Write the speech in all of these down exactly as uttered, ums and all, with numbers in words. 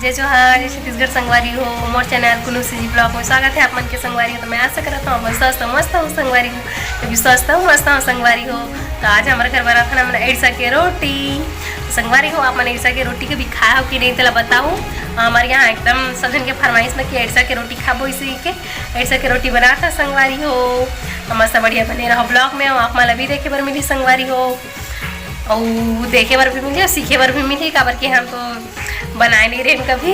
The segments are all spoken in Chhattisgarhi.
जय जोहार, जय छत्तीसगढ़ संगवारी हो। मोर चैनल कुनू सीजी ब्लॉग में स्वागत है आप मन के संगवारी हो। तो मैं आशा करत हूँ आप मन स्वस्थ मस्त हो संगवारी हो, क्योंकि स्वस्थ हो मस्त हो संगवारी हो। तो आज हमारे घर बना था ना मन अइड़सा के रोटी। तो संगवारी हो, आप मन अइड़सा के रोटी कभी खाए हो कि नहीं, तेला बताओ। हमारे यहाँ एकदम सब जन के फरमाइश में कि अइड़सा के रोटी खाबो, इसी के अइड़सा के रोटी बना था संगवारी हो। तो मस्त बढ़िया बने रहो ब्लॉग में, आप मन ला भी देखे बर मिली संगवारी हो, अउ देखे बर भी मिली अउ सीखे बर भी मिली, काबर कि हम तो बनाए नहीं रहे कभी।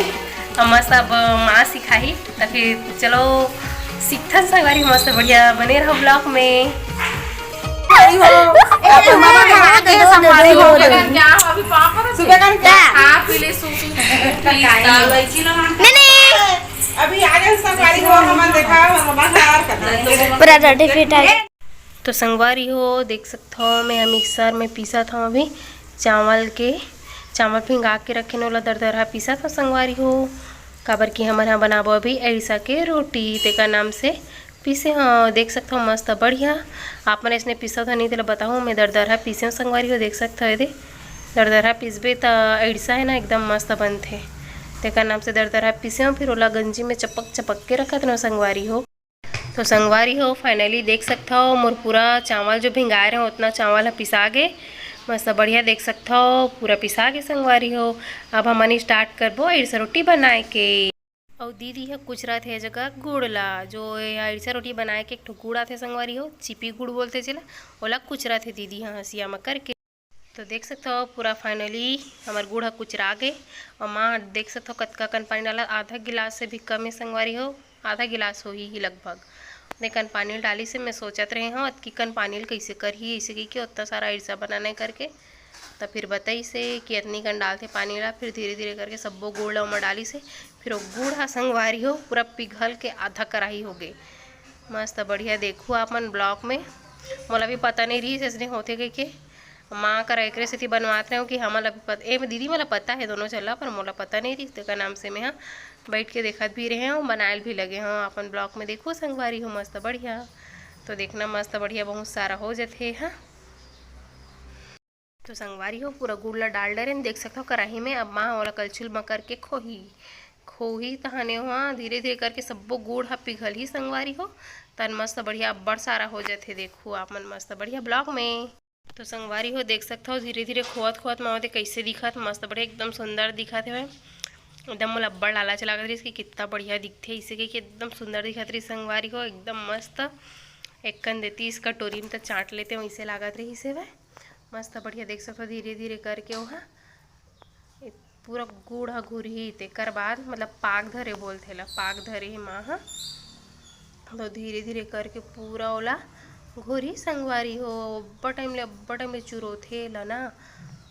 अउ मस्त अब माँ सिखाही, त फिर चलो सीखथन संगवारी, मस्त बढ़िया बने रहो ब्लॉग में। सुबह का क्या? अभी आ जाए संगवारी हो, हमन देखा, हमन बाहर करना। पूरा रेडी फिट है। तो संगवारी हो, देख सकथव, मैं मिक्सर में पीसत हव अभी चावल के, चावल भिंगा के रखे न, ओला दरदरहा पीसत हव संगवारी हो, काबर कि हमर यहाँ बनाबो अभी अइड़सा के रोटी, तेकर नाम से पीसे हव। देख सकथव, मस्त बढ़िया। आप मन अइसने पीसत हव नहीं, तेला बताहू, मैं दरदरहा पीसे हव संगवारी हो। देख सकथव, एदे दरदरहा पीसबे त अइड़सा है ना, एकदम मस्त बनथे, तेकर नाम से दरदरहा पीसे हव। फिर ओला गंजी में चपक चपक के रखत न संगवारी हो। तो संगवारी हो, finally देख सकथव, मोर पूरा चावल जो भिंगाए रहे, उतना चावल ह पिसा गे। मस्त बढ़िया देख सकथव, पूरा पिसा गे संगवारी हो। अब हमन स्टार्ट करबो अइड़सा रोटी बनाए के। अउ दीदी ह कुचरत हे ए जगह गुड़ ला, जो ये अइड़सा रोटी बनाए के एक ठो गुड़ आथे संगवारी हो, चिपी गुड़ बोलथे जेला, ओला कुचरत हे दीदी ह हंसिया म करके। तो देख सकथव, पूरा finally हमर गुड़ ह कुचरा गे। अउ माँ देख सकथव, कतका कन पानी डाला, आधा गिलास से भी कम है संगवारी हो, आधा गिलास होही ही लगभग। अतने कन पानी डालिस हे। मैं सोचत रहे हव, अतकी कन पानी ल कइसे करही, अइसे कहिके ओतना सारा अइड़सा बनाना है करके। त फिर बताइस हे कि अतनी कन डालथे पानी ला, फिर धीरे धीरे करके सब्बो गुड़ ला ओमा डालिस हे। फिर वो गुड़ ह संगवारी हो, पूरा पिघल के आधा कराही हो गे। मस्त बढ़िया देखहू आप मन ब्लॉग में, मोला भी पता नहीं रहिस अइसने होथे कहिके। माँ करा एकरे सेती बनवात रहे हव कि हमन ला भी पता, ए दीदी, मोला पता है दोनों चला, पर मोला पता नहीं रहिस, तेकर नाम से मैं ह बैठ के देखत भी रहे हव, बनाए ल भी लगे हव। अपन ब्लॉग में देखहू संगवारी हो, मस्त बढ़िया। तो देखना, मस्त बढ़िया बहुत सारा हो जथे ह। तो संगवारी हो, पूरा गुड़ ला डाल डरेन, देख सकथव कढ़ाई में। अब माँ ओला कलछुल म करके खोही, खोही तहने हुआ धीरे धीरे करके सब्बो गुड़ ह पिघलही संगवारी हो, तन मस्त बढ़िया अब्बड़ सारा हो जथे। देखहू आप मन मस्त बढ़िया ब्लॉग में। तो संगवारी हो, देख सकथव धीरे धीरे खोवत खोवत माँ ओदे कइसे दिखत, मस्त बढ़िया एकदम सुंदर दिखत हवय। एकदम मोला अब्बड़ लालच लागत रहिस कि कितना बढ़िया दिखथे, इसे कहिके एकदम सुंदर दिखत रहिस संगवारी हो, एकदम मस्त। एक कन देती इस कटोरी में त चाट लेते, वैसे लागत रहिस हवय। मस्त बढ़िया देख सकथव, धीरे धीरे करके ओहा ए पूरा गुड़ ह घुरही, तेकर बाद मतलब पाक धरे बोलथे ला, पाक धरे हे माँ ह। तो धीरे धीरे करके पूरा ओला घुरही संगवारी हो, अब्बड़ टाइम ले, अब्बड़ टाइम ले चुरोथे ला ना।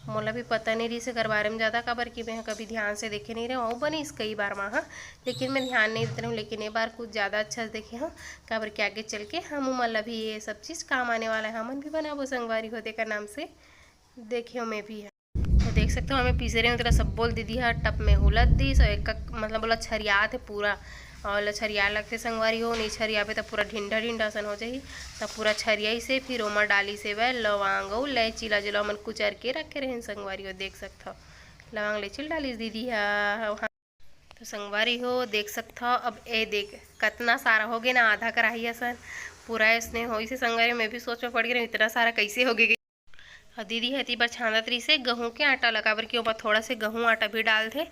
मोला भी पता नहीं रहिस एकर बारे में ज़्यादा, काबर कि मैं ह कभी ध्यान से देखे नहीं रहे हव, बनिस कई बार माँ ह, लेकिन मैं ध्यान नहीं देते रहूँ। लेकिन ए बार कुछ ज़्यादा अच्छा से देखे हव, काबर कि आगे चल के हम उमन ला भी ये सब चीज़ काम आने वाला है, हमन भी बनाबो संगवारी हो, तेकर नाम से देखे हव मैं भी। तो देख सकथव, हमें पीसे रहे तेला सब्बो ल दीदी ह टप में हुलत दिस, अउ एक, मतलब, ओला छरियात हे पूरा, अउ ओला छरियाए लगथे संगवारी हो, नहीं छरियाबे त पूरा ढिंढा ढिंढा असन हो जाही। त पूरा छरियाइस हे, फिर ओमा डालिस हे वह लौंग अउ इलायची ला, जेला हमन कुचर के रखे रहेन संगवारी हो, देख सकथव, लौंग इलायची ल डालिस दीदी ह। तो संगवारी हो, देख सकथव, अब ए देख, कतना सारा हो गे ना, आधा कराही असन पूरा अइसने होइस हे संगवारी। मैं भी सोच में पड़ गे रहेंव, इतना सारा कइसे हो गे। अउ दीदी ह एती बर छांदत रहिस हे गहूं के आटा ला, काबर कि ओमा थोड़ा से गहूं आटा भी डालथे।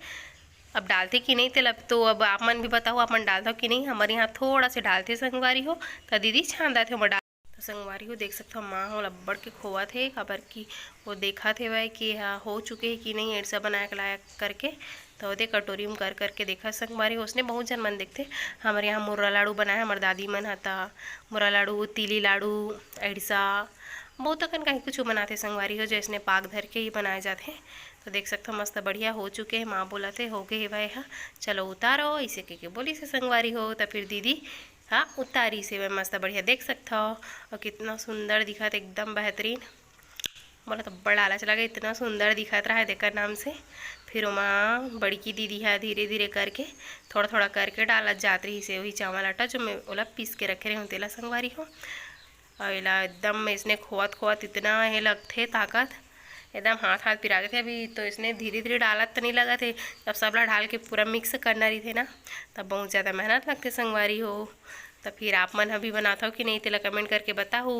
अब डालथे कि नहीं, तेला तो अब आप मन भी बताहू, आप मन डालथव कि नहीं। हमर यहाँ थोड़ा से डालथे संगवारी हो, त दीदी छांदत हे ओमा डाल। तो संगवारी हो, देख सकथव, माँ ह ओला अब्बड़ के खोवत हे, काबर कि वो देखत हेवय कि एहा हो चुके हे कि नहीं, अइड़सा बनाए के लायक करके। तो ओदे कटोरी में कर करके देखत संगवारी हो, ओसने बहुत झन मन देखथे। हमर यहाँ मुर्रा लाडू बनाए, हमर दादी मन ह त मुर्रा लाडू, तिली लाडू, अइड़सा, बहुत अकन कहीं कुछ बनाथे संगवारी हो, जइसने पाक धर के ही बनाए जाथे। तो देख सकथव, मस्त बढ़िया हो चुके हे। माँ बोलत हे, "हो गे हेवय ह, चलो उतारो," अइसे कहिके बोलिस हे संगवारी हो। त फिर दीदी ह उतारिस हेवय, मस्त बढ़िया देख सकथव। अउ कितना सुंदर दिखत, एकदम बेहतरीन। मोला तो बड़ लालच लगे, इतना सुंदर दिखत रहा है तेकर नाम से। फिर ओमा बड़की दीदी ह धीरे धीरे करके, थोड़ा थोड़ा करके डालत जात रहिस हे वही चावल आटा, जो मैं ओला पीस के रखे रहे हूँ तेला संगवारी हो। अउ एला एकदम अइसने खोवत खोवत इतना हे लगथे ताकत, एकदम हाथ हाथ पिरा देथे। अभी तो इसने धीरे धीरे डालत तो नहीं लगत हे, जब सबला डाल के पूरा मिक्स करना रहिथे ना, तब बहुत ज़्यादा मेहनत लगथे संगवारी हो। तो फिर आप मन ह भी बनाथव कि नहीं, तेला कमेंट करके बताहू।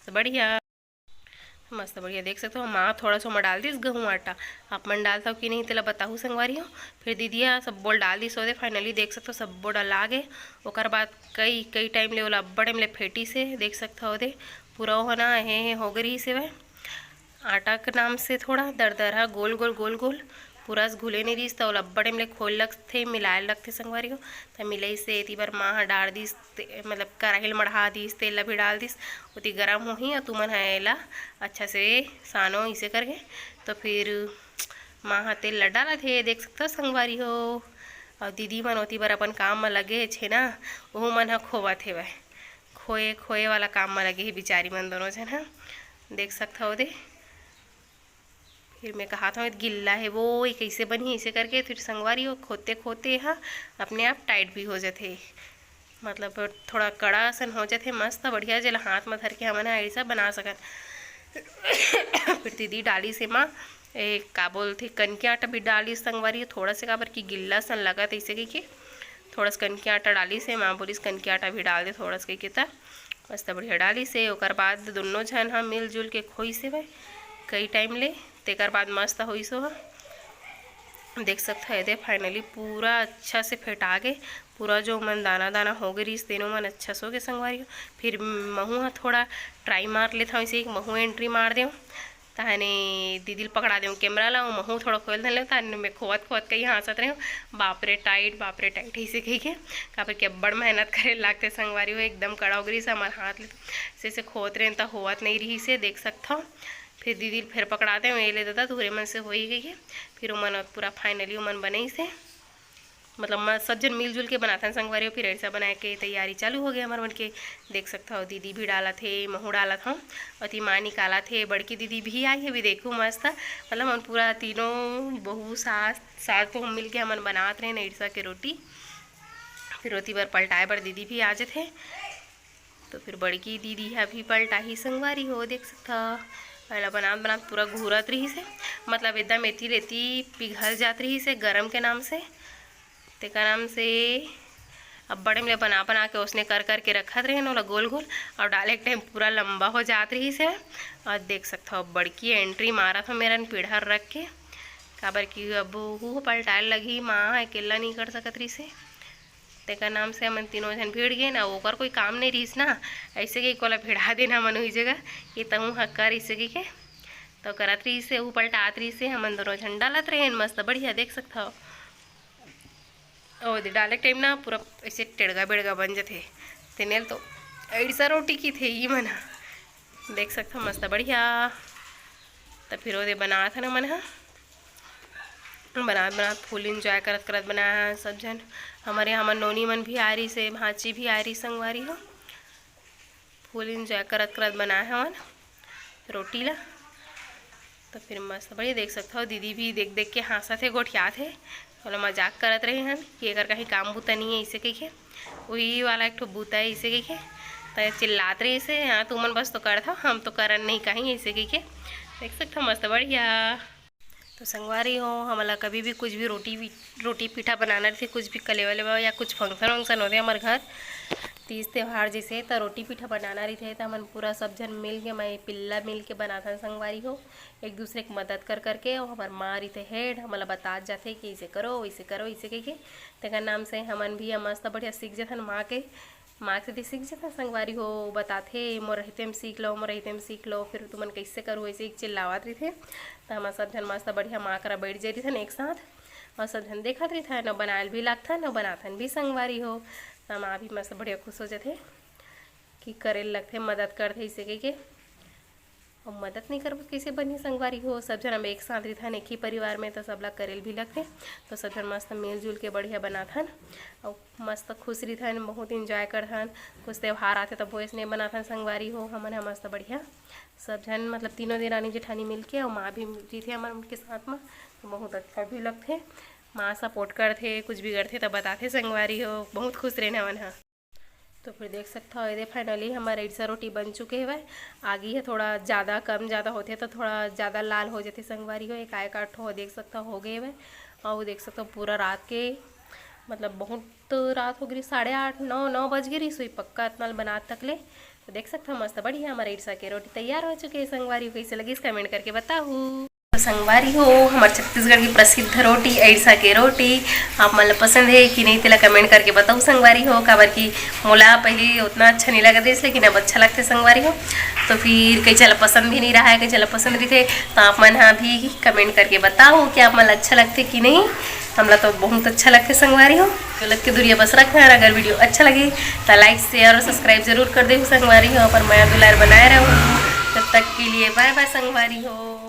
तो बढ़िया, मस्त बढ़िया देख सकथव, माँ थोड़ा सा ओमा डाल दिस गहूँ आटा। आप मन डालथव कि नहीं, तेला बताहू संगवारी हो। फिर दीदी ह सब्बो ल डाल दिस ओदे। फाइनली देख सकथव, सब्बो डला गे। ओकर बाद कई कई टाइम ले ओला अब्बड़ टाइम ले फेंटिस हे, देख सकथव ओदे पूरा ओह ना हे, हे हो गे रिहिस हेवय। आटा के नाम से थोड़ा दरदरा गोल गोल गोल गोल, पूरा घुले नहीं रिहिस, त ओला अब्बड़ टाइम ले खोल लगथे, मिलाए लगथे संगवारी हो। त मिलई से एती बर माँ ह डार दिस ते, मतलब कराही ल मढ़ा दिस, तेल ला भी डाल दिस, ओती गरम होही अउ तुमन ह एला अच्छा से सानो इसे करके। तो फिर माँ ह तेल ला डालत हे, देख सकथव संगवारी हो। अउ दीदी मन ओती बर अपन काम म लगे हे छे ना, ओहू मन ह खोवत हेवय, खोए खोए वाला काम म लगे हे बिचारी मन दोनों झन ह, देख सकथव ओदे। फिर मैं कहत हव, "गिल्ला हे वो, ये कइसे बनही?" ऐसे करके फिर संगवारी हो, खोदते खोदते ह अपने आप टाइट भी हो जाथे, मतलब थोड़ा कड़ा असन हो जाथे, मस्त बढ़िया, जेला हाथ म धर के हमन ह ऐसा बना सकन। फिर दीदी डालिस एमा, ए, का बोलथे, कनके आटा भी डालिस संगवारी हो, थोड़ा से, काबर कि गिल्ला असन लगत ऐसे कहिके थोड़ा से कनके आटा डालिस हे। माँ बोलिस, "कनके आटा भी डाल दे थोड़ा से," कहिके त मस्त बढ़िया डालिस हे। ओकर बाद दुनों झन ह मिलजुल के खोइस हेवय कई टाइम ले, तेकर बाद मस्त होइस ओह। देख सकथव, एदे फाइनली पूरा अच्छा से फेंटा गे, पूरा जो मन दाना दाना हो गे रिहिस, तेनो मन अच्छा से हो गे संगवारी हो। फिर महू ह थोड़ा ट्राई मार लेथव, ऐसे एक महू एंट्री मार देव। तहने दीदी ल पकड़ा देव कैमरा ला, महू थोड़ा खोल धर लेव, तहने मैं खोवत खोवत कहीं हाँसत रहेव, "बाप रे टाइट, बाप रे टाइट," ऐसे कहिके, काबर कि अब्बड़ मेहनत करे लागथे संगवारी हो, एकदम कड़ा हो गे रिहिस हमर हाथ ले, से से खोवत रहेन त होवत नहीं रिहिस हे, देख सकथव। फिर दीदी ल फेर पकड़ा देव, "ए ले ददा, तुहरे मन से होही," कहिके, फिर ओमन पूरा फाइनली ओमन बनइस हे। मतलब, म-, सब झन मिलजुल के बनाथन संगवारी हो। फिर ऐसा बनाए के तैयारी चालू हो गया हमर मन के। देख सकथव, दीदी भी डालत हे, महू डालत हव, अउ ती माँ निकालत हे, बड़की दीदी भी आई हे। अभी देखू मस्त, मतलब, हमन पूरा तीनों बहू, सास, सास बहू मिल के हमन बनात रहे नैरसा के रोटी। फिर ओती बर पलटाए बर दीदी भी आ जथे। तो फिर बड़की दीदी ह भी पलटाही संगवारी हो, देख सकथव। एला बनात बनात पूरा घूरत रिहिस हे, मतलब एकदम एती ले एती पिघल जात रिहिस हे गरम के नाम से। तेकर नाम से अब्बड़ में ले बना बना के ओसने कर कर के रखत रहेन ओला गोल गोल, अउ डाले के टाइम पूरा लंबा हो जात रिहिस हे। अउ देख सकथव, बड़की एंट्री मारत हव मेरन पीढ़ा रख के, काबर कि अब ओहू पलटाए लगही, माँ अकेला नइ कर सकत रिहिस हे। तेकर नाम से हमन तीनों झन भिड़ गेन, अउ ओकर कोई काम नइ रिहिस ना, ऐसे कि कोला भिड़ा देन हमन ओही जगह कि तहूँ ह कर, ऐसे कहिके। तो करत रिहिस हे, ऊ पलटात रिहिस हे, हमन दोनों झन डालत रहेन, मस्त बढ़िया देख सकथव। ओ दे, डाले के टाइम ना पूरा ऐसे टेड़गा बेड़गा बन जथे, तेने ल तो अइसा रोटी कहिथे ई मन ह। देख सकथव, मस्त बढ़िया। त फिर ओदे बनात हन हमन ह, बनात बनात फुल एंजॉय करत करत बनाए हन सब झन। हमर यहाँ हमर नोनी मन भी आए रिहिस हे, भांची भी आए रिहिस, संगवारी हो। फुल एंजॉय करत करत बनाए हवन रोटी ला। तो फिर मस्त बढ़िया देख सकथव, दीदी भी देख देख के हाँसत हे, गोठियात हे। ओला मजाक करत रहे हन कि एकर कहीं काम बूता नहीं है, इसे कहिके। वही वाला एक ठो बूता है, इसे कहिके। त चिल्लात रहिस हे, "हाँ, तुमन बस तो करथव, हम तो करन नहीं कहीं," इसे कहिके। देख सकथव, मस्त बढ़िया। तो संगवारी हो, हमला कभी भी कुछ भी रोटी भी, रोटी पीठा बनाना रहिथे, कुछ भी कले वाले बा या कुछ फंक्शन वंक्शन होथे हमर घर, तीज त्यौहार जैसे, त रोटी पीठा बनाना रहिथे, त हमन पूरा सब झन मिल के, मैं पिल्ला मिल के बनाथन संगवारी हो। एक दूसरे के मदद कर करके, अउ हमर माँ रहिथे हेड, हमला बतात जाथे कि ऐसे करो, वैसे करो, ऐसे कहिके। तेकर नाम से हमन भी मस्त बढ़िया सीख जथन माँ के, माँ के सेती सीख जथन संगवारी हो, बताथे, "मोर रहिते म सीख लो, मोर रहिते म सीख लो, फिर तुमन कइसे करू?" ऐसे एक चिल्लावत रहिथे। त हमन सब झन मस्त बढ़िया माँ करा बैठ जाए रहिथन एक साथ, अउ सब झन देखत रहिथन, अउ बनाए ल भी लागथन, अउ बनाथन भी संगवारी हो। त माँ भी मस्त बढ़िया खुश हो जथे कि करे ल लगथे, मदद करथे, ऐसे कहिके। अब मदद नहीं करबो त कइसे बनही संगवारी हो, सब झन अब एक साथ रहिथन, एक ही परिवार में, त सबला करे ल भी लगथे। तो सब झन मस्त मिलजुल के बढ़िया बनाथन, अउ मस्त खुश रहिथन, बहुत एंजॉय करथन। कुछ त्यौहार आथे, तब वैसने बनाथन संगवारी हो, हमन ह मस्त बढ़िया सब झन, मतलब तीनों देरानी जेठानी मिलके, अउ माँ भी रहिथे हमर उनके साथ म, तो बहुत अच्छा भी लगथे। माँ सपोर्ट करथे, कुछ भी करथे, तब बताथे संगवारी हो, बहुत खुश रहेन हमन ह। तो फिर देख सकत हव, एदे finally हमर ईरसा रोटी बन चुके हवय। आगी ह थोड़ा ज़्यादा कम ज़्यादा होथे तो थोड़ा ज़्यादा लाल हो जाथे संगवारी हो। एक आय काठ हो देख सकत हव हो गए हवय। और देख सकत हव पूरा रात के, मतलब बहुत रात हो गई, साढ़े आठ नौ नौ बज गए रही सोई पक्का अतना ल बनात तक ले। तो देख सकत हव मस्त बढ़िया हमर ईरसा के रोटी तैयार हो चुके हे संगवारी हो। कैसे लगिस comment करके बताहू। तो संगवारी हो, हमर छत्तीसगढ़ की प्रसिद्ध रोटी ईरसा के रोटी आप मन ल पसंद हे कि नहीं तेला comment करके बताहू संगवारी हो। काबर कि मोला पहले उतना अच्छा नहीं लगत रहिस, लेकिन अब अच्छा लगथे संगवारी हो। तो फिर कई झन ल पसंद भी नहीं रहा है, कई झन ल पसंद रहिथे, तो आप मन ह भी comment करके बताहू कि आप मन ल अच्छा लगथे कि नहीं। हमला तो बहुत अच्छा लगथे संगवारी हो। गलत के दूरिया बस रखना, अगर video अच्छा लगे तो like share और subscribe जरूर कर देहू संगवारी हो। अपन मया दुलार बनाए रहू। तब तक के लिए bye bye संगवारी हो।